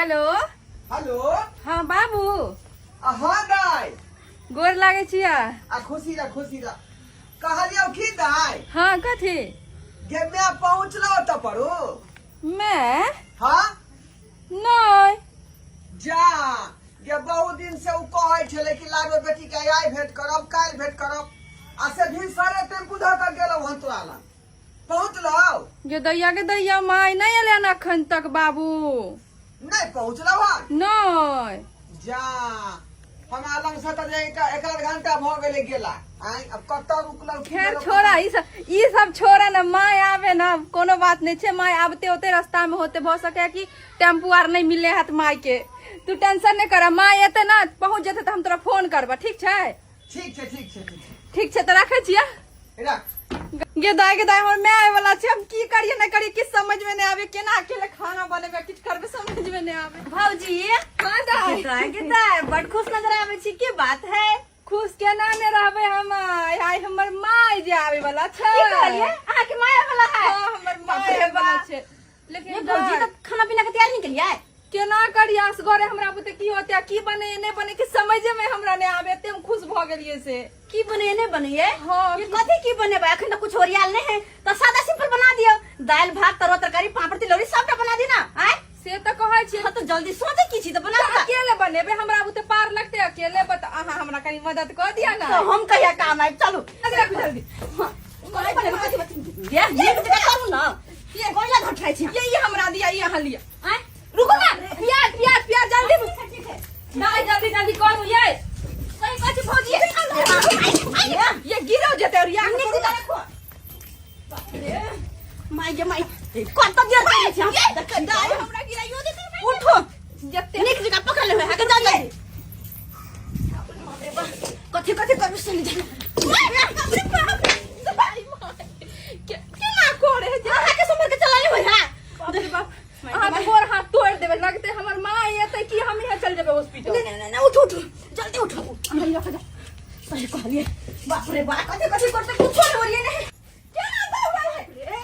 Hello. Hello. हाँ बाबू। आ हाँ दाइ। गोर लागै छियै। आ खुशी रह, खुशी रह। कहलियौ की दाइ? हाँ, कथी? गे मैं पहुँचलौ ओतऽ पर ओ। मैं? हाँ? नहि। जा गे बहुत दिन से उ कहै छलै कि लाडो बेटी के आइ भेंट करब, काल्हि भेंट करब, आ से भिनसरे टेम्पू धऽ कऽ गेलौ हन तोरा लग। पहुँचलौ? गे दैया, गे दैया, माय नहि एलै हन अखन तक बाबू। नहि पहुँचलौ हन? नहि। जा हमरा लग से तऽ एक एक आध घंटा भऽ गेलै गेला। आँय अब कतऽ रुकलौ की खैर भेलौ? छोड़ा, ई सब छोड़ा ने, माय आबे ने कोनो बात नहीं छै। माय आबते होते रास्ता में होते, भऽ सके कि टेम्पू आर नहीं मिले हत माय के। तू टेंशन नहीं कर, माय एते ना पहुंच जेते तऽ हम तोरा फोन करबा, ठीक छै? ठीक छै, ठीक छै, ठीक छै। ठीक छै तऽ राखै छियै। राख। गे दाय, गे दाय, हमर माय आबै वाला छै, हम की करिए नहीं करिए किछु समझ में नहीं आबे। केना अकेले खाना बनेबै, किछु करबै समझ में नहीं आबे। भौजी। हाँ दाय। दाय, गे दाय, बड़ खुश नजर आबै छी, की बात है? खुश केना नहीं रहबै हम? आइ हमर माय जे आबै वाला छै। की कहलिए? अहाँ के माय आबै वाला है? हाँ, हमर बाप माय रे आबै वाला बाप। छै। लेकिन ये भौजी दाय, तऽ खाना पीना के तैयारी नहीं केलियै? केना करियै असगरे हमरा बुते की होते आ की बने नहीं बने कि समझे में हमरा नहीं आबे, एते हम खुश भऽ गेलियै से। की बने नहीं बने? हाँ। ये कथी की बनेबै? अखन तऽ कुछ ओरियाल नहीं है, तऽ सादा सिंपल बना दियौ, दालि भात तरुआ तरकारी पापड़ तिलौरी सबटा बना दी ना। आय से तऽ कहै छियै। हाँ, तऽ जल्दी सोचै की छी, तऽ बना तऽ दिअ। अकेले बनेबै, हमरा बुते पार लगतै अकेले? बत अहाँ हमरा कनी मदद कऽ दिअ ना। तऽ हम कहिया काम आबि? चलू। जल्दी राखू, जल्दी। हाँ, कथी बनेबै, कथी बनेबै? ये, नीक जकाँ करू ना। ये। कोइला घटै छी। ये हमरा दिया, ये अहाँ लिअ। आय। रुको ना, प्याज प्याज प्याज जल्दी। ठीक है, ठीक है। दाई जल्दी जल्दी करू ये। सही कहै छी भौजी। ये गिरो जेतै और या नीक करू जकाँ ना। राखू। माय गे माय, कत देर करै छी हम? ये, दाई हमरा गिराइयो देतै। उठो। जते नीक जकाँ पकड़ लेबै, हाके जाउ जल्दी। कथी कथी करबै सुन जा। केना करे जे अहाँके समर के चला लेबै। हां बाप रे बाप, अहाँ के गोर हाथ तोड़ देबै। लगतै हमर माँ एतै कि हम यहाँ चल जेबै हॉस्पिटल। नहीं नहीं नहीं, उठो उठो, जल्दी उठो। अहाँ लऽ के जाओ। सही कहलिए, बाप रे बाप, कथी कथी करते कुछो नहीं होलिए। नहीं केना दौड़ै है रे?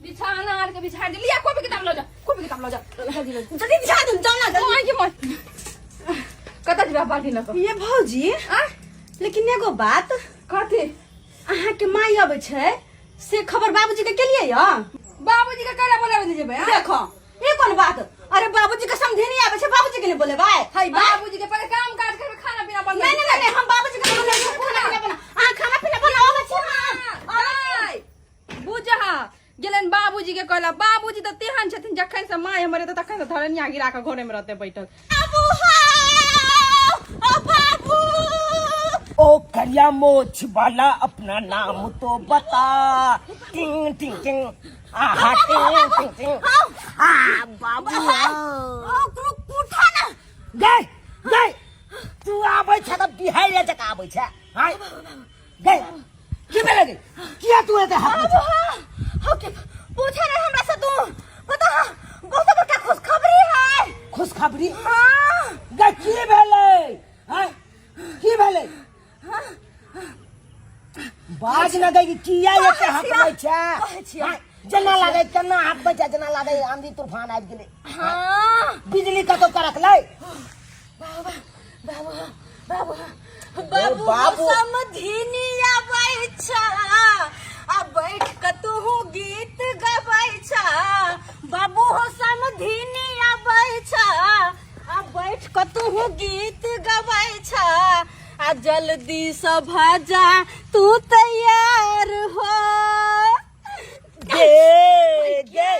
बिछाना आर के बिछा दे लिया, कॉपी किताब लऽ जा, कॉपी किताब लऽ जा, जल्दी लऽ जा। जल्दी बिछा दू, जाओ ना जल्दी। माय के माय, कतऽ जेबै बाल्टी लऽ कऽ? ये भौजी। आ? लेकिन एगो बात। कथी? अहाँ के माय अबै छै से खबर बाबूजी के केलिए या? बाबूजी के कैला बोलाबै नहि जेबै? आ? देखो, ये कोन बात? अरे बाबूजी के समझे नहीं आबै छै, बाबूजी के नहीं बोलेबै? है बाबूजी के पहिले काम काज करबै, खाना पीना बनबै। नहीं नहीं नहीं, हम बाबूजी के नहीं बोलेबै, खाना पीना बना। अहाँ खाना पीना बनाओ छी? हां। आय, बुझहा गेलनि बाबूजी के कहला। बाबूजी तऽ तेहन छथिन, जखन से माय हमर एतै तखन से धरनिया गिरा कऽ घरे में रहते बैठल। बाबू हां, ओ बाबू। ओ करिया मोछ वाला, अपना नाम तो बता। टिंग टिंग टिंग, आहा, टिंग टिंग टिंग, आ बाबू। ओ रुक, उठा ना। गए गए, तू आबै छ तऽ बिहार जकाँ आबै छ। हाय गए, की भेलै गे? किया तू एते हाथ बाबू हां, ओके पूछा ना हमरा से तू पता है, बहुत बड़का खुशखबरी है। खुशखबरी? हाँ। गए, की भेलै? हाय, की भेलै? बाज न गई, किया एते हकबै छै? कहै छियै। हाय, जेना लागै केना हकबै छै, जेना लागै आंधी तूफान आबि गेलै। हाँ। बिजली कतौ करकलै? बाबू बाबू बाबू बाबू। बाबू। समधिनी आबै छा, आ बैठ के तू गीत गबै छा। बाबू हो, समधिनी आबै छा, आ बैठ के तू गीत गबै छा, आ जल्दी से भजा तू तैयार हो। गे गे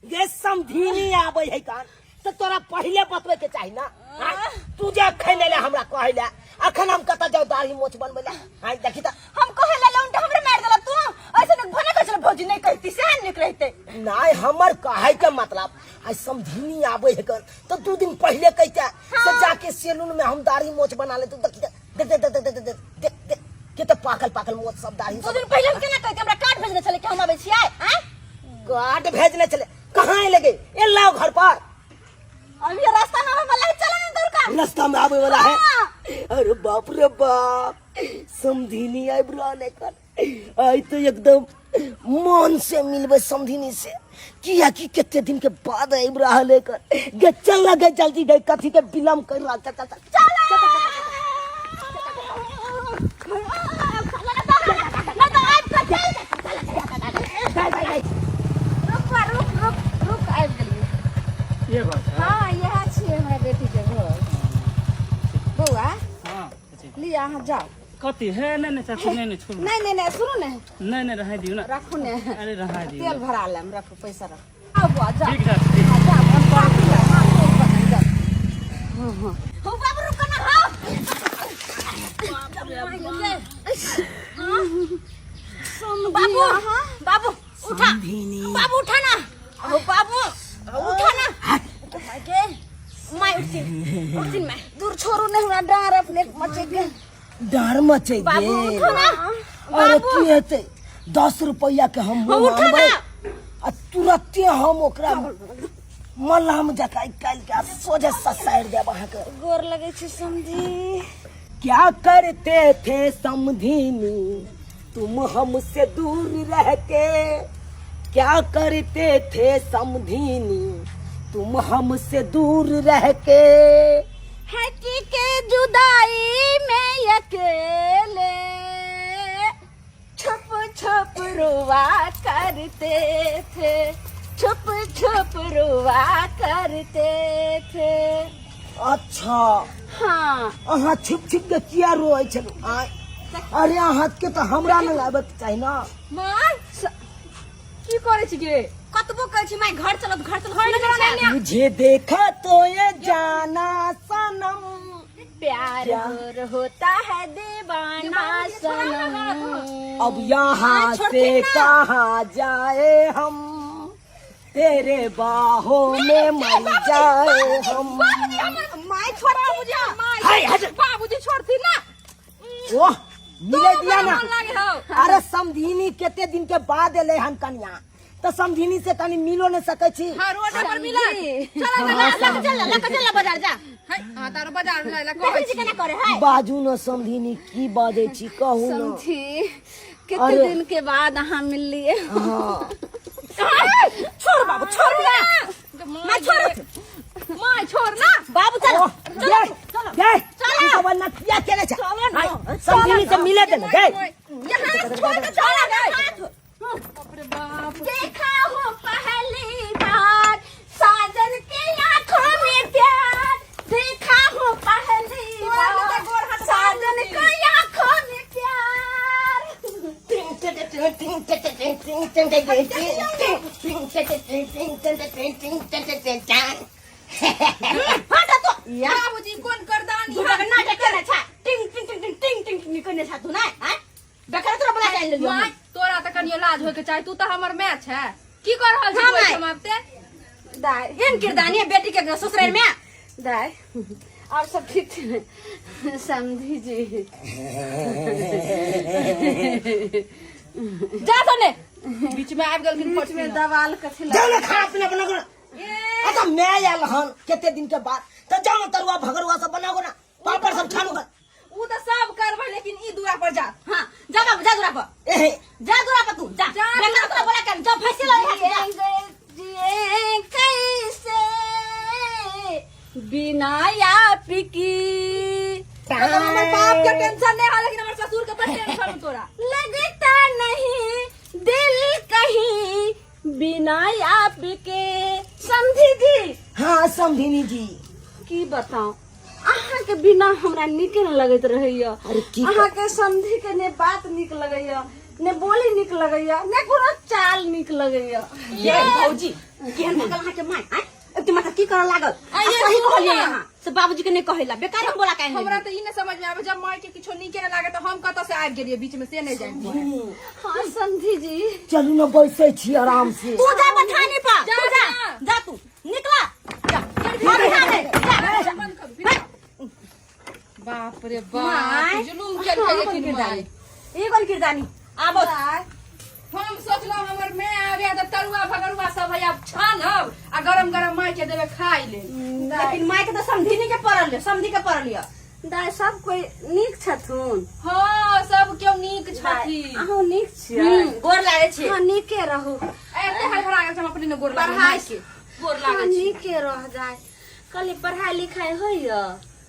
गे, समधिनी आबै है कान तऽ तोरा पहिले बतबै के चाही ना। आँय, तू जे अखन एले हमरा कहै ले, अखन हम कतऽ जाउ दाढ़ी मोछ बनबै ले? आँय, देखी तऽ। हम कहे ला लौंडा हमरे मार देला तू। ऐसे न भने कहै छले भौजी नहीं कहती से निक रहते। नहीं, हमर कहै के मतलब आइ समधिनी आबै है कन तऽ 2 दिन पहिले कहिते से जाके सैलून में हम दाढ़ी मोछ बना लेते। देखी तऽ, देख देख देख देख देख देख देख के तऽ पाकल पाकल मोछ सब दाढ़ी दू सब। दिन पहिले हम केना कहती? हमरा कार्ड भेजने छले कि हम आबै छियै। आँय? कार्ड भेजने छले, कहाँ एले गे? एला घर पर? अभी रास्ता में आबै वाला है, चलो नहीं दूर का। रास्ता में आवे वाला है? हाँ। अरे बाप रे बाप, समधिनी आबि रहल एखन। आइ तो एकदम मन से मिलबै समधिनी से, किया कि कते दिन के बाद आबि रहल है कर। गे चल ना गे जल्दी गे, कथी के विलम्ब कर रहल। चल चल चल रुक रुक रुक रुक, आबि गेलियै। ये बात है। हँ, इएह छियै हमरा बेटीके घर। बौआ। हाँ चाची। लिअ, अहाँ जाउ। कथी हे? नहीं नहीं चाची, नहीं नहीं, छोड़ू। नहीं नहीं नहीं, सुनू ने। नहीं नहीं, रहने दियो ना। राखू ने। अरे रहने दियो। तेल भरा लेम, राखू, पैसा राखू। आउ बौआ, जाउ। ठीक चाची, ठीक। हाँ, जाउ, हम राखू ले। हाँ, कोइ बात नहीं, जाउ। हाँ हाँ हो बाबू, रुको ना। हाँ बाबू, बाबू उठा, बाबू उठा ना। ओ बाबू उठा ना। के माय उठथिन, उठथिन माय। दूर छोड़ू ने, हमरा डाँर अपने मचै गेल। डाँर मचै बाबू गेल। उठो ना। अरे बाबू। की हेतै, 10 रुपैआ के हम हाँ, मुँह उठो ना। मानबै आ तुरते हम ओकरा मलहम जकाँ निकालि के आ सोझे ससारि देब अहाँके। गोर लगै छै समझी। क्या करते थे समधिनी तुम हमसे दूर रह के, क्या करते थे समधिनी तुम हमसे दूर रह के। है कि के जुदाई में अकेले छुप छुप रुआ करते थे, छुप छुप रुआ करते थे। अच्छा। हाँ। अहाँ छिप छिप के किया रोए छलहुँ? आँय? अरे अहाँ के तऽ हमरा लग आबक चाही ना। माय, की करै छी गे? कतबो कहै छी माय, घर चलत, घर चलत, सुनै नहि छै। तुझे देखा तो ये जाना सनम, प्यार क्या? और होता है दीवाना सनम। अब यहाँ हाँ, से छोड़थिन ना। कहाँ जाए हम, तेरे बाहों में मर जाए हम। माय छोड़ बाबूजी, माय। हाय, हट। बाबूजी छोड़थिन ना। ओह मिले दिया ना। मन लागे हौ। अरे समधिनी कते दिन के बाद एलै हन कनिया, तऽ समधिनी से कनी मिलो नहीं सकै छी। हाँ, रोड पर मिला चल। लग चल, लग चल बाजार जा। है, हाँ, तारो बाजार में ला देखै कहै छी छी। केना करे है। बाजू न समधिनी, की बाजै छी कहू न। समझी, कते अरे। दिन के बाद अहाँ मिललिए। हाँ। छोड़ बाबू, छोड़ ना। माय छोड़, माय छोड़ ना। बाबू चलो। ओह, गे, गे, तू सब ना किया केने छै? चलो ना। हाय, समधिनी से मिले दे ना, गे। यहाँ छोड़ के चला गए। हाथ। बाप रे बाप। देखा हो पहली बार साजन के आंखों में प्यार, देखा हो पहली तोरा बार तऽ गोर हाथ साजन के आंखों में प्यार। हट तो। बाबूजी कोन करदानी? झूठा के नाटक केने छा, टिंग टिंग टिंग टिंग टिंग टिंग टिंग केने छा तू नै? आँय, बेकार तोरा बोला के आनि लेलियौ। माय, तोरा तऽ कनियो लाज होय के चाही, तू तऽ हमर माय छै। की कर रहल छी हाँ, तू माय। एहिठाम आबिते? दाय, एहन किरदानी है बेटी के ससुराल में। दाय, और सब ठीक छै ने समधी जी? जा सने बीच में आबि गेलखिन। बीच में दवाल कथी? जाओ ना, खाना पीना बनाओ ना। अच्छा, मैं आयल हन कते दिन के बाद, तऽ जाओ ना, तरुआ भगरुआ सब बनाओ ना, पापड़ सब छानू ना। उ तऽ सब करबै, लेकिन ई दुरा पर जा। हाँ, जा बाबू, जा दूरा पर। एहे। जा दूरा पर तू जा। जा। बेकार तोरा बोला के जा, फैसला ले जा। जिए कैसे बिना आपकी। मतलब हमर बाप के टेंशन नहीं है, लेकिन हमर ससुर के बड़ टेंशन है तोरा। लगता नहीं दिल कहीं बिना आपके समझी जी। हाँ समधिनी जी। की बताऊं, अहाँ के बिना हमरा नीके न लगैत रहैया। अरे की अहाँ के समझी के ने बात नीक लगैया, ने बोली नीक लगैया, ने कोनो चाल नीक लगैया। ये भौजी, केहन भगल अहाँ के माय? आँय, एते माथा की करऽ लागल? आ ये आ सही सुनू कहलियै ना। अहाँ से बाबूजी के नहीं कहैला, बेकार हम बोला काहे? हमरा तऽ ई नहि समझ में आबे, जब माय के किछो नीके नहि लागे तऽ हम कतऽ से आबि गेलियै बीच में, से नहि जानि। हाँ समझी जी। चलू ने, बैसै छी आराम से। तू जा बथानी पर। जा, तू जा। जा। जा, तू निकला जा। हम यहाँ नहीं, जा, जा। बंद करू। बाप रे बाप, माय। जुलूम केलकै लेकिन माय। ई कोन किरदानी आबो? हम सोचलहुँ हमर माय आबे तऽ तरुआ भगरुआ सब है आब छानब आ गरम गरम माय के देबै खाय ले। लेकिन माय के तो समझी नहीं के पड़ल, समझी के पड़ल। दाइ सब कोई नीक छथुन? हँ, सब केओ नीक छथिन। अहूँ नीक छियै? गोर लागै छी। हँ, नीके रहू। एते हड़बड़ा गेल छै, हम अपने ने गोर लागै पढ़ाइ के गोर हँ, लागै छी। नीके रह जाय। कहली पढ़ाई लिखाई होइया?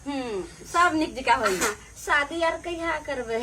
सब नीक जकाँ होइया। हाँ, शादी आर कहिया करबै?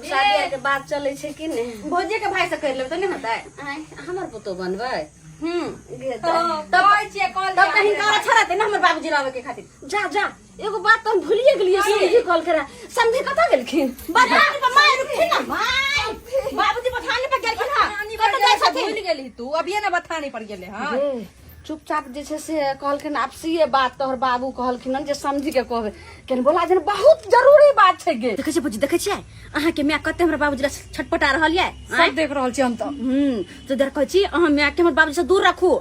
शादी आर के बात चलै छै कि नहि? भौजी के भाई से कर लेबै तऽ नहि होतै? आँय, हमर पुतोह बनबै? गे दाइ। तब कहै छियै कॉल तब तऽ हिनका अच्छा रहतै ने हमर बाबूजी लाबै के खातिर। जा जा, एगो बात तऽ हम भूलिए गेलियै। समधी कहलकै रहे, समधी कतऽ गेलखिन? बथान पर माय, रुकथिन ने माय, बाबूजी बथाने पर गेलखिन हँ। कतऽ जाइ छथिन? भूल गेली तू, अभिये ने बथानी पर गेले। हँ, गे, चुपचाप जे छै से कहलखिन आपसिए बात तोहर बाबू कहलखिन हन जे समझी के कहबै केन बोला जेन बहुत जरूरी बात छै गे। देखै छियै भौजी, देखै छियै अहाँके माय कते हमरा बाबूजी लए छटपटा रहल ये? सब देख रहल छी हम तऽ। तो देर कहै छी अहाँ माय के हमर बाबूजी से दूर राखू,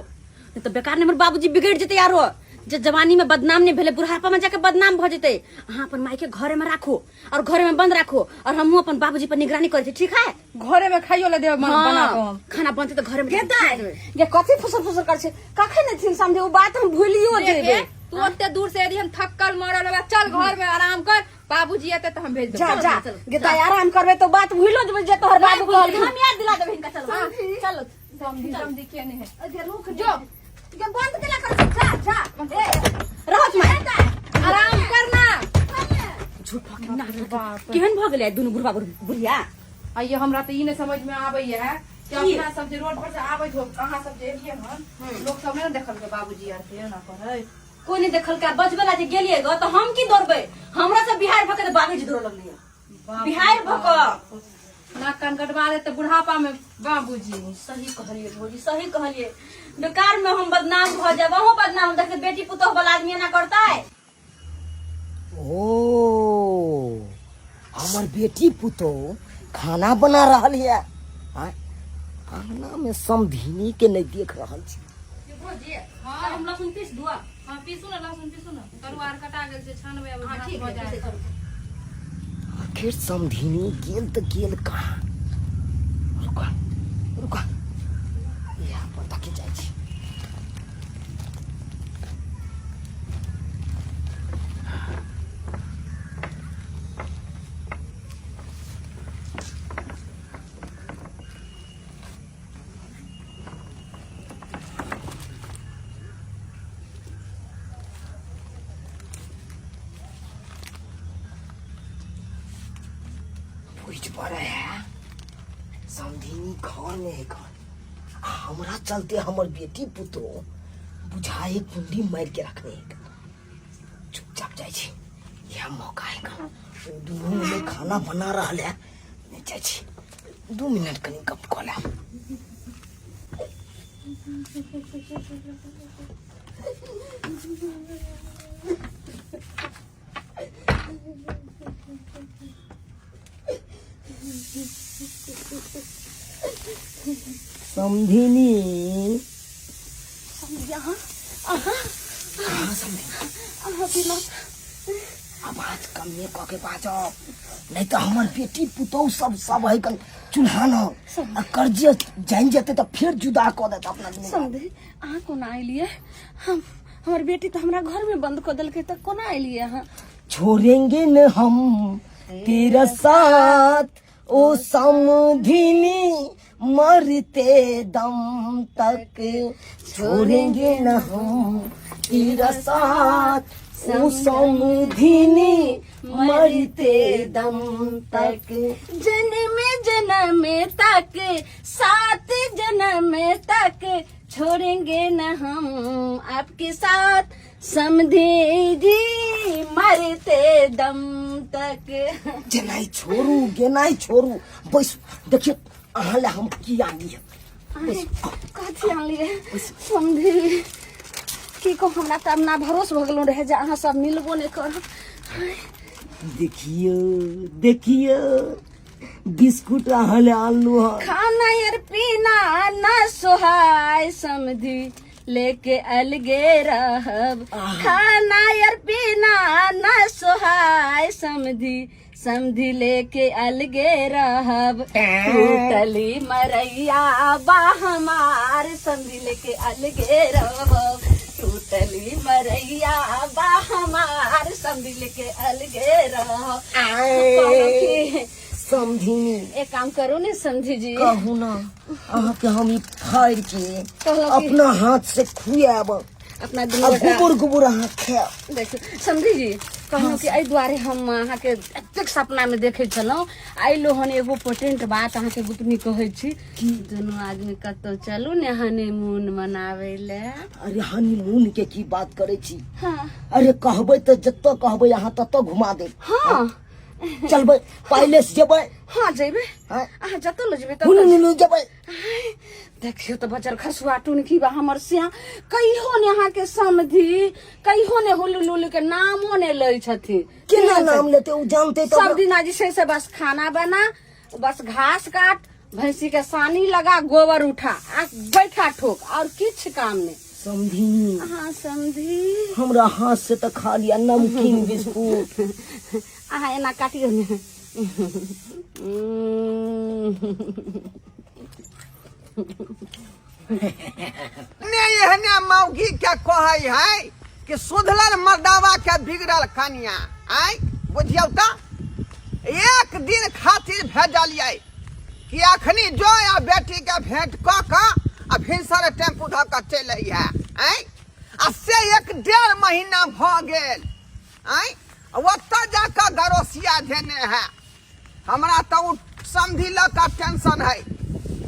नहीं तऽ बेकार ने हमर बाबूजी बिगड़ि जेतै आरो। जे जवानी में बदनाम नहीं भेलै, बुढ़ापा में जाके बदनाम भऽ जेतै। अहाँ अपन माय के घरे में राखू और घरे में बंद राखू और हमहूँ अपन बाबूजी पर निगरानी करै छी, ठीक है? घरे में खाइयो ले देब बना कऽ हम। खाना बनतै तऽ घरे में। गे दाइ, गे कथी फुसर फुसर करै छै? कखन एथिन समझे? ओ बात हम भूलियो जेबै। तू ओते दूर से एली, हम थकल मरल होबे। चल घर में आराम कर, बाबूजी एते तऽ हम भेज देब। जा जा गे दाइ, आराम करबै तऽ बात भूलो जेबै जे तोहर बाबू कहलखिन। हम याद दिला देबै हिनका। चलो चलो। समधी समधी के नहीं है। गे रुक जो, गे बंद केला कर, जा जा, ए रहत माय, आराम करना। झूठ के ना केहन भऽ गेलै दुनू बुढ़बा बुढ़िया? आइये हमरा तऽ ई नहि समझ में आबैया कि अपना सब जे रोड पर से आबैत हो, अहाँ सब जे एलियै हन, लोक सब नहि ने देखलकै बाबूजी आर के एना करै? कोई नहीं देखलकै। बजबे ला जे गेलियै ग तऽ हम की दौड़बै? हमरा सब बिहार भऽ के तऽ बाबूजी दौड़ लगलियै बिहार भऽ कऽ। नाक कान कटवा देते बुढ़ापा में बाबूजी। सही कहलियै भौजी, सही कहलियै। बेकार में हम बदनाम भऽ जायब, अहूँ बदनाम। देखते बेटी पुतोह वाला आदमी एना करतै? ओ हमर बेटी पुतोह खाना बना रहल यऽ। आँय, अंगना में समधिनी के नहीं देख रहल छी। भौजी, हम लहसुन पीस दुआ। हाँ, पीसू ने, लहसुन पीसू ने। तरुआ आर कटा गेल छै, छानबै आब। हाँ, ठीक भऽ है, जायत। पीसै चलू। आखिर समधिनी गेल तऽ गेल कहाँ? रुका रुका, इएह पर तक जाइ छी। बुझ पड़े है समधिनी घर में है घर, आ हमरा चलते हमर बेटी पुतोह बुझाए कुंडी मार के रखने है। चुपचाप जाइ छी, इएह मौका है। ओ दुनू में खाना बना रहल है, नहि जाइ छी, 2 मिनट कनि गप कऽ लेब। समधिनी। समझी अहाँ अहाँ कहाँ समधिनी? अहाँ बिना आवाज कमे कऽ के बाजब, नहीं तऽ हमर बेटी पुतोह सब सब है कन चूल्हा न आ कर्जे जानि जेतै तऽ फेर जुदा कऽ देत अपना दुनू। समझी, अहाँ कोना एलियै? हम हमर बेटी तऽ हमरा घर में बंद कऽ देलकै, तऽ कोना एलियै अहाँ? छोड़ेंगे न हम तेरा साथ ओ समधिनी, मरते दम तक छोड़ेंगे न हम तेरा साथ ओ समधिनी, मरते दम तक। जन्म जन्म तक, सात जन्म तक छोड़ेंगे न हम आपके साथ समधी जी, मरते दम तक। गेनाइ छोड़ू, गेनाइ छोड़ू, बैस। देखियौ अहाँ लए हम की आनलियै। कथी आनलियै समधी? की कहू, हमरा तऽ आब ना भरोस भऽ गेलो रहे जे अहाँ सब मिलबो नहि करब। देखियौ देखियौ, बिस्कुट अहाँ लए आनलहुँ हँ। खाना यार पीना ना सोहाय समधी, लेके अलगे रहब। खाना यार पीना ना सोहाय समधी, समधी लेके अलगे रहब। टूटली मरैया बा हमार समधी, लेके अलगे रहब। टूटली मरैया बा हमार समझी लेके अलगे रहो। आए समझिनी, एक काम करू ने समझी जी। कहू ना, अहाँके हम ई फाड़ि के कहलहुँ कि- अपना हाथ से खुआब अपना दुनू आ गोटा गुबुर गुबुर अहाँ खायब। देखियौ समझी जी, कहलहुँ कि एहि दुआरे हम अहाँके एतेक सपनामे देखै छलहुँ। अयलहुँ हन एगो पोटेंट बात अहाँके गुपनी कहै छी। दुनू आदमी कतहु चलू ने हनीमून मनाबै लए। अरे हनीमून के की बात करै छी? हाँ। अरे कहबै तऽ जतऽ कहबै अहाँ ततऽ घुमा देब। हाँ। चलबै पैलेस जेबै? हाँ जेबै। हाँ? अहाँ जतऽ लऽ जेबै ततऽ। हुनू जेबै। देखियौ तऽ बचल खसुआ टुनकी बा हमर श्याम, कहियो ने अहाँके समधि कहियो ने हुलु लुलु के नामो ने लै छथिन। केना नाम लेते? ओ जानते तऽ सब दिना जे छै से बस खाना बना, बस घास काट, भैंसी के सानी लगा, गोबर उठा आ बैठा ठोक, और किछु काम नहि। समधी। हाँ समधी। हमरा हाथ से तऽ खा लिया नमकीन बिस्कुट। अहाँ एना काटियौ ने। ने एहने मौगी के कहै है कि सुधलल मर्दावा के बिगड़ल कनिया। आय बुझियौ तऽ एक दिन खातिर भेजलियै कि अखनी जो आ बेटी के भेंट कऽ कऽ आ भिनसरे टेम्पू धऽ कऽ चलि अइहे। आय आ से 1-1.5 महीना भऽ गेल। आय ओतऽ जा कऽ गरोसिया धेने है। हमरा तऽ ओ समधि लऽ कऽ टेंशन है।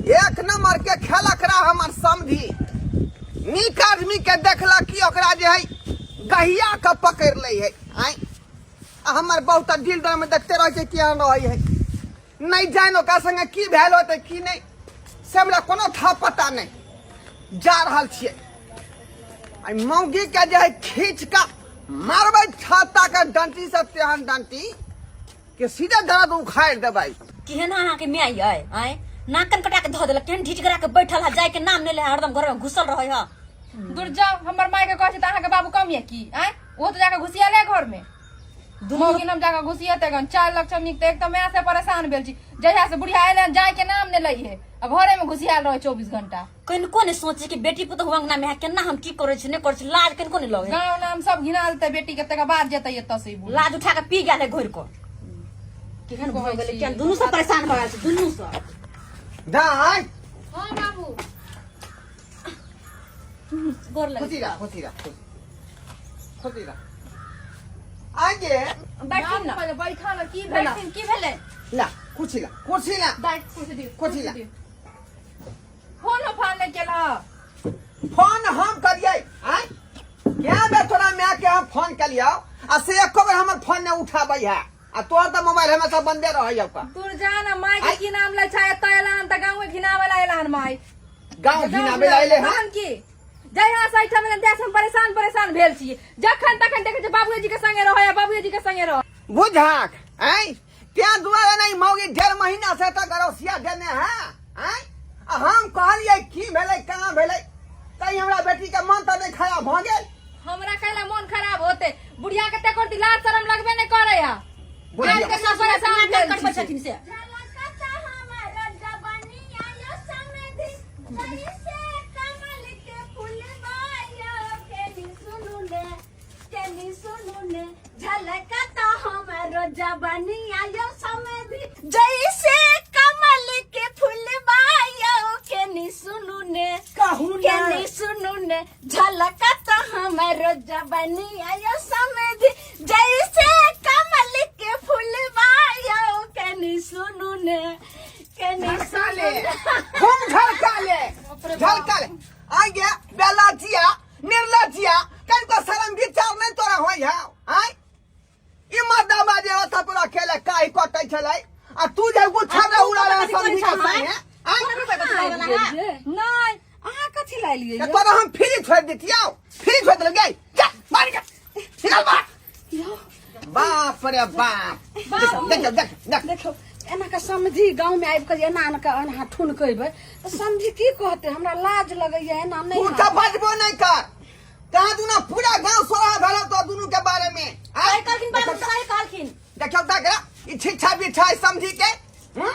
एक नंबर के खेलक रहा हमर समधि। नीक आदमी के देखलक कि ओकरा जे है गहिया के पकड़ लै है। आय आ हमर बहुत दिल दर में देखते रहै छै केहन रहै है, नहि जानि ओकरा संगे की भेल होतै की नहि, से हमरा कोनो था पता नहि। जा रहल छियै आ मौगी के जे है खींच कऽ मारबै छाता के डंटी से, तेहन डंटी के सीधे दर्द उखाड़ि देबै। केहन अहाँके माय अइ? आँय, नाक कान कटा के धऽ देलक। केहन ढीठ गरा के बैठल है, जाय के नाम नहि ले, हरदम घर में घुसल रहै है। दूर जाओ, हमर माय के कहै छै तऽ अहाँके बाबू कम यऽ की? आँय, ओ तऽ जाके घुसियाले घर में मौगी नाम जाके घुसियेतै गन। 4 लक्ष नीक तऽ एक तऽ माय से परेशान भेल छी। जहिया से बुढ़िया एलै हन, जाय के नाम नहि लै है आ घरे में घुसियाल रहै 24 घंटा। कनिको नहि सोचे कि बेटी पुतहु अंगना में है, केना हम की करै छी नहि करै छी, लाज कनिको नहि लगे। गाँव नाम सब घिना देतै बेटी के, तकर बाद जेतै एतऽ से ई बुढ़ी। लाज उठा के पी गेल है घोरि कऽ। केहन भऽ गेलै केहन, दुनू सब परेशान भऽ गेल छै दुनू सब। दाइ। हाँ बाबू। गोर लगे। खुशी रह, खुशी रह, खुशी रह। आगे बैठिन ना, बैठा ना, की भेला? बैठिन, की भेलै? ला कुर्सी ला, कुर्सी ला। दाइ कुर्सी दियौ। कुर्सी ला। दियौ। फोन फान नहि केलह? फोन हम करियै? आँय, क्या बेर तोरा माय के हम फोन कलियौ आ से एको बेर हमर फोन नहि उठाबै है, आ तोहर तऽ मोबाइल हमेशा बंदे रहै हौ। दूर जा ना, माय के की नाम लै छै? एतऽ एला हन तऽ गाँवे घिनावे ला एला हन माय। गाँव घिनावे ला एले हन? तहन की, जहिया से एहिठाम एलन तहिया से हम परेशान परेशान भेल छी। जखन तखन देखै छी बाबूजी के संगे रहै, बाबूजी के संगे रह। बुझाक आँय, तें दुआरे नहीं मौगी 1.5 महीना से तऽ गरोसिया देने है। आँय, आ हम कहलियै की भेलै कहाँ भेलै, कहीं हमरा बेटी के मन तऽ नहि खराब भऽ गेल? हमरा कैला मन खराब होते? बुढ़िया के तक लाज शरम लगबे नहीं करे है। बुढ़िया। आज के सब परेशान भेल करबै छी। छथिन से। जैसे कमल के फूलबा केनी सुनू ने, कहू ना। केनी सुनू ने, झलकत हमर जबनिया यो समधि, जैसे कमल के फूलबा केनी सुनू ने, केनी झलका ले। सुनू ने। खूब झलका ले, झलका ले। आ गया बेलाजिया निर्लजिया, कनको शरम विचार नहीं तोरा होय है? आय ई मर्दाबा जे ओतऽ पूरा खेले काहि कटै छलै आ तू जे गुच्छा में उड़ा रहा समझी के संगे। आय नहीं, अहाँ कथी लाय लियै? तऽ तोरा हम फ्री छोड़ि दितियौ? फ्री छोड़ि देलकै। जा मार के निकल बाहर। बाप रे बाप, देख देख देख। देखियौ, एना के समझी गाँव में आबि कऽ एना एना कऽ अहाँ ठुनकेबै तऽ समझी की कहतै? हमरा लाज लगैया, एना नहि। तू तऽ बजबो नहि कर। कहाँ दुना पूरा गांव सोरा भेल तो दुनू के बारे में। आय? सही कहलखिन बाबू, सही कहलखिन। देखियौ तऽ एकरा ई छिच्छा बिछा समझी के। हम्म?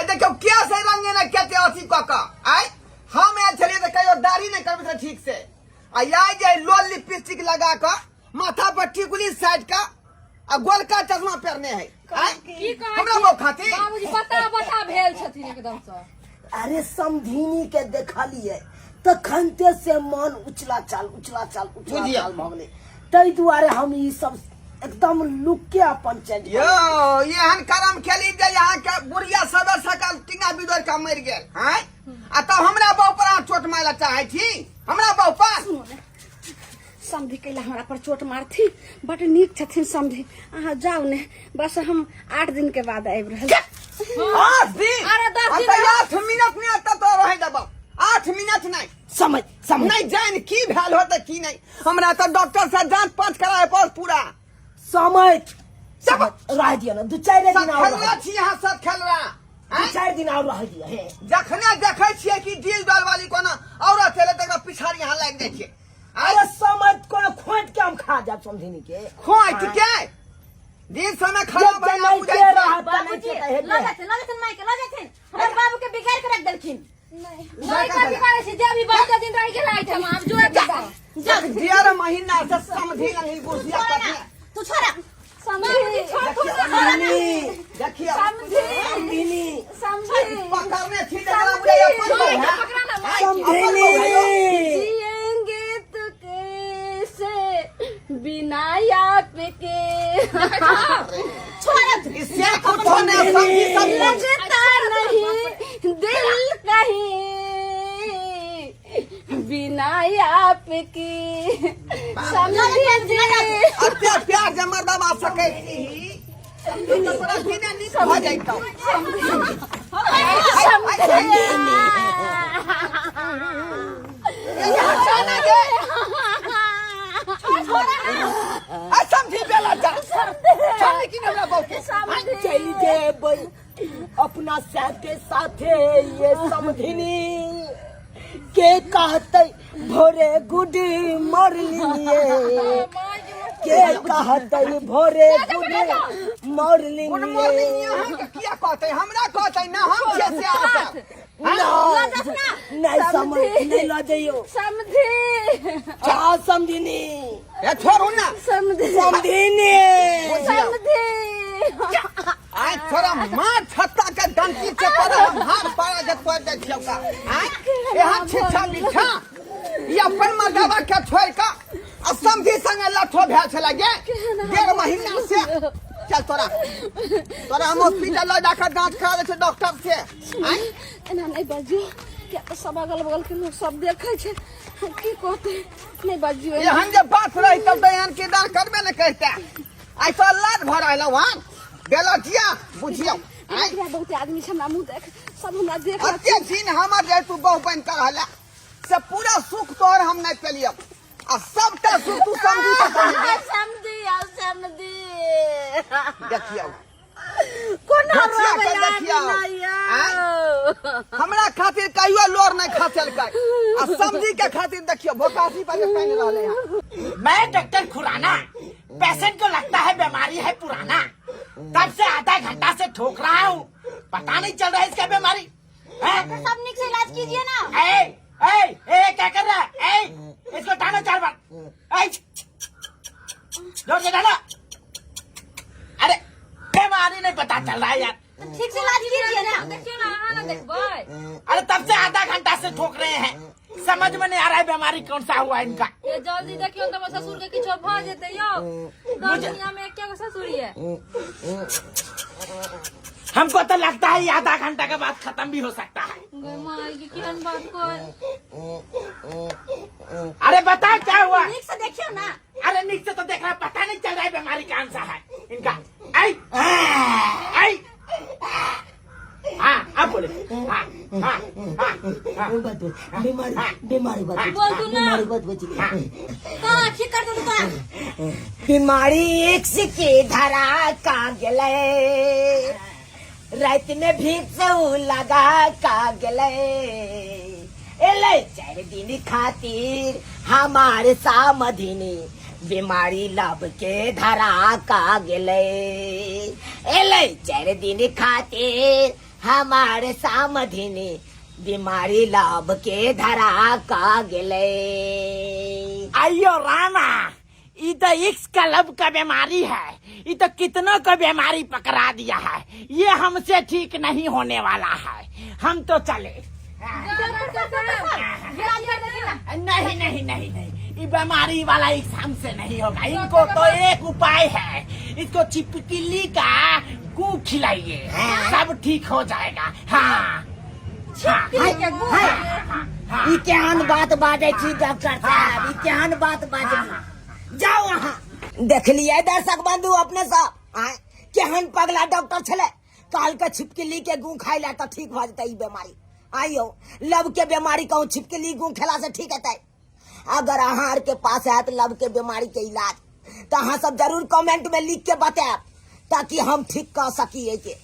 देखियौ क्या से रंगे ने केते अथी कऽ कऽ। आय हम आयल छलियै तऽ कहियो दाढ़ी नहि होते ठीक से आ आइ जे लोल लिपस्टिक लगा कऽ माथा पर टिकुली साइड का आ गोलका चश्मा पहनने है आँय? की कहै हमरा छी? बहु खातिर बाबूजी बता बता भेल छथिन एकदम से अरे समधिनी के देखलिए तखनते से मन उचला चाल उचला चाल उचला बुझिया। चाल भऽ गेलै ताहि दुआरे हम ई सब एकदम लुक के अपन चेंज यो एहन करम खेली जे यहाँ के बुढ़िया सदर सकल टिंगा बिदोर के मरि गेल आँय आ तब हमरा बहु पर अहाँ चोट मारे चाहै छी हमरा बहु पर समधि कैला हमरा पर चोट मारथी बड नीक छथिन समधि अहाँ जाउ ने बस हम 8 दिन के बाद आबि रहल 8 दिन? अरे 10 दिन। आ तऽ 8 मिनट नहि एतऽ तो रहै देबौ। 8 मिनट नहि। समझ समझ। नहि जानि की भेल होतै की नहि, हमरा तऽ डॉक्टर से जाँच पाँच कराए पड़त पूरा। समझ। सब रह दियौ ने 2-4 सब दिन और खेल रहा छी यहाँ, सब खेल रहा। 2-4 दिन और रह दियौ हे। जखने देखै छियै कि दिल डल वाली कोनो औरत एलै तकरा पिछाड़ी यहाँ लागि जाइ छियै। अरे समझ कोनो खोंट के हम खा जाब समधिनी के। खोंट के दिन समय खराब जब है जनैते बुझै छियै। रहत बाबूजी तनैते तऽ हेबे। लऽ जाथिन, लऽ जाथिन, मायके लऽ जाथिन। हमर बाबू के बिगाड़ के रख देलखिन। नहीं कथी करै छी जे अभी बहुते दिन रहि गेल एहिठाम आब जो जा। 1.5 महीना से समझी नहीं बुझिया छोड़ा ना, तू छोड़ा। समझी देखियो। समधिनी। समझी। पकड़ने छी जकरा बुझै अपन छोड़ बहु के है। पकड़ा ना माय। अपन बहु है यौ। जिएंगे तो कैसे बिना आपके। छोड़ा। इससे कुछो नहीं समझी सब कुछ। लगता नहीं दिल कहीं बिना आपके समझी। अते प्यार जे मर्दबा सकै छी समझी तऽ तोरा बिना नीक भऽ जैतौ। समधिनी। अचानक आ समझी बेला जा चल लेकिन हमरा बहु के चलि जेबै अपना साथे साथे ये समधिनी के कहतै भोरे गुड मॉर्निंग ये के कहतै भोरे गुड मॉर्निंग। गुड मॉर्निंग अहाँके किया कहतै? हमरा कहतै ना, हम छियै से आसर। नहीं समझ नहीं लऽ जइयौ। समझी। हाँ समधिनी। ए छोड़ू ना। समझी। समधिनी। समझी। आइ तोरा मार छत्ता के डंटी से पर हम हाथ पारा के तोड़ दै छियौ का। आइ एहन छिच्छा बिच्छा ई अपन मर्दबा के छोड़ के आ समधी संगे लठो भेल छलै गे 1.5 महीना से। चल, तोरा तोरा हम हॉस्पिटल लऽ जाकर जांच करा दै छियौ डॉक्टर से। आइ एना नहि बाजियौ, किया तऽ सब अगल बगल के लोग सब देखै छै, की कहतै? नहि बाजियौ एना। एहन जे बात रही तब तऽ एहन किरदार करबे ने करिते। आइ तो लाज भऽ रहल हन बेलटिया बुझियौ। आइ एकरा बहुते आदमी छै, हमरा मुँह देख सब हमरा देख अते दिन हमर जे तू बहु बनि कऽ रहला से पूरा सुख तोहर हम नहि पेलियौ आ सबटा सुख तू समझी तऽ पहिले। समझी आओ समझी। देखियौ। कोना बचिया के रोबै देखियौ। आदमी नहि यौ। हमरा खातिर कहियो लोर नहि खसेलकै आ समझी के खातिर देखियौ भोकासी पर जे पानि रहलै हन। मैं डॉक्टर खुराना, पेशेंट को लगता है बीमारी है पुराना। तब से आधा घंटा से ठोक रहा हूँ, पता नहीं चल रहा है इसका बीमारी हैं? डॉक्टर साहब, नीक से इलाज कीजिए ना। ए, ए, ए, क्या कर रहा है? ए, इसको डालो चार बार। ए, जोर से डालो। अरे बीमारी नहीं पता चल रहा है यार। तो ठीक से इलाज कीजिए ना। देखियौ ने, अहाँ ने देखबै। अरे तब से आधा घंटा से ठोक रहे हैं, समझ में नहीं आ रहा है बीमारी कौन सा हुआ इनका। ये जल्दी देखियौ तऽ हमर ससुर के किछो भऽ जेतै यौ। 10 दुनिया में एके गो ससुर ये। हमको तो लगता है ये आधा घंटा के बाद खत्म भी हो सकता है। गै माय, ई केहन बात कोइ। अरे बताओ क्या हुआ? नीक से देखियो ना। अरे नीचे तो देख रहा है, पता नहीं चल रहा है बीमारी कौन सा है इनका। आई आई, हाँ अब बोले, हाँ हाँ हाँ हाँ। बीमारी बीमारी बच बोल तू ना। बीमारी बच बच। कहाँ ठीक कर दो तो। बीमारी एक के धरा का गेलै, रात में भीख से उ लगा का गेलै। एलै 4 दिन खातिर हमार सामधिनी, बीमारी लब के धरा का गेलै। एलै 4 दिन खातिर हमार सामधिनी, बीमारी लाभ के धरा का गेलै। आइयो रामा, ई तो इक्स का लब का बीमारी है, ई तो कितनों को बीमारी पकड़ा दिया है, ये हमसे ठीक नहीं होने वाला है, हम तो चले। नहीं नहीं नहीं नहीं, ये बीमारी वाला इक्स हमसे नहीं होगा। इनको तो एक उपाय है, इसको छिपकली का गू खिलाइए, सब ठीक हो जाएगा। हाँ हाँ हाँ। ई केहन बात बाजै छी डॉक्टर साहब, ई केहन बात बाजै छी? जाउ अहाँ। देखलियै दर्शक बंधु अपने सब, आँय, केहन पगला डॉक्टर छलै, काल के छिपकली के गू खाइ ला तऽ ठीक भऽ जेतै ई बीमारी। आइयो लव के बीमारी कहूँ छिपकली गू खेला से ठीक हेतै? अगर अहाँ आर के पास आयत लव के बीमारी के इलाज तऽ अहाँ सब जरूर कमेंट में लिख के बतायब ताकि हम ठीक कऽ सकी एहिके।